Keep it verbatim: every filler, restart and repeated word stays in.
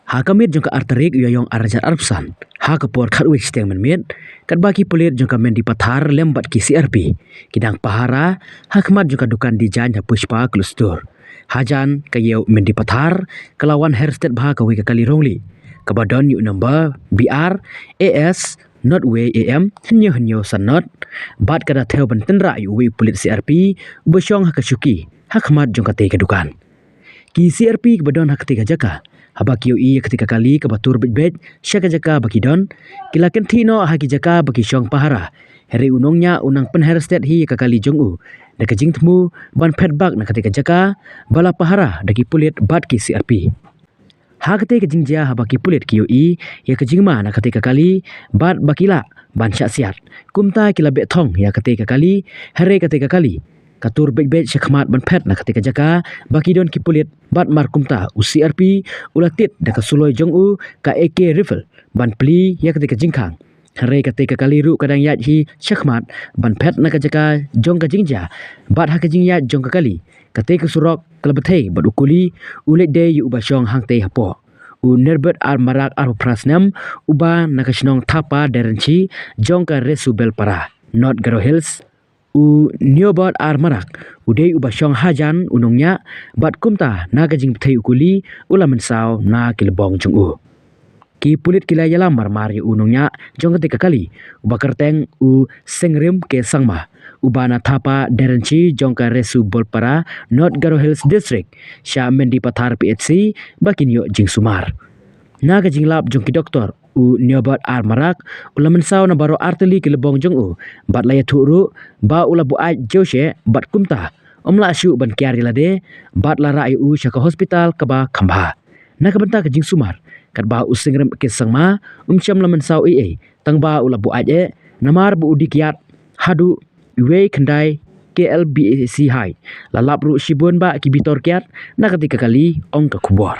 Ha ka miet jong ka ar tarik u Ïaïong ar hajar arphew san, ha ka por khatwei shiteng mynmiet, katba ki pulit jong ka Mendipathar lem bad ki C R P ki dang pahara ha khmat jong ka dukan Dijain ha Pushpa Clothes Store, hajan ka ïew Mendipathar ka la wan her stet bha kawei ka kali rong lieh kaba don ïa u number B R A S not wei A M hynñiew hynñiew san not, bad ka da thew ban tynrah ïa uwei u pulit C R P uba shong ha ka shuki ha khmat jong katei ka dukan. Ki C R P kiba don ha katei ka jaka, haba ki ïohi ïa katei ka kali kaba tur beit beit sha ka jaka ba ki don, ki la kynthih noh ha ki jaka ba ki shong pahara, hynrei u nongñiah u nang pynher stet hi ïa ka kali jong u da ka jingthmu ban phet bak na katei ka jaka ba la pahara da ki pulit bad ki C R P. Ha katei ka jingjia, haba ki pulit ki ïohi ïa ka jingma na katei ka kali bad ba ki lah ban shah siat, kumta ki la beh thong ïa katei ka kali, hynrei katei ka kali ka tur beit beit sha khmat ban phet na katei ka jaka ba ki don ki pulit, bad mar kumta u C R P u la tied da ka suloi jong u ka A K rifle ban plie ïa katei ka jingkhang. Hynrei katei ka kali ruh ka dang ïaid hi sha khmat ban phet na ka jaka jong ka jingjia, bad ha ka jingïaid jong ka kali, katei ka surok ka la bthei bad u kuli u leit dei ïa uba shong hangtei hapoh, u Nirbert R Marak, arphew phra snem, uba na ka shnong Thapa Derenchi jong ka Resubelpara, North Garo Hills. U Niobot R Marak u dei uba shong hajan u nongñiah, bad kumta na ka jingbthei u kuli u la mynsaw na ki lbong jong u. Ki pulit ki la ïalam marmar ïa u nongñiah jong katei ka kali, uba kyrteng u Sengrim K Sangma, uba na Thapa Derenchi jong ka Resubelpara, North Garo Hills District, sha Mendipathar P H C ba kin ïoh jingsumar. Na ka jinglap jong ki doktor, u Niobot R Marak u la mynsaw na baroh artylli ki lbong jong u, bad la ïathuh ruh ba u la buaid jowsheh, bad kumta um lah shuh ban kiar ïa lade, bad la rah ïa u sha ka hospital kaba kham bha. Na ka bynta ka jingsumar, katba u Sengrim K Sangma um shym la mynsaw ei ei tangba u la buaid eh, namar ba u die kiad haduh wei khyndai K L B A C high. La lap ruh shibun bah ki bitor kiad na katei ka kali, ong ka khubor.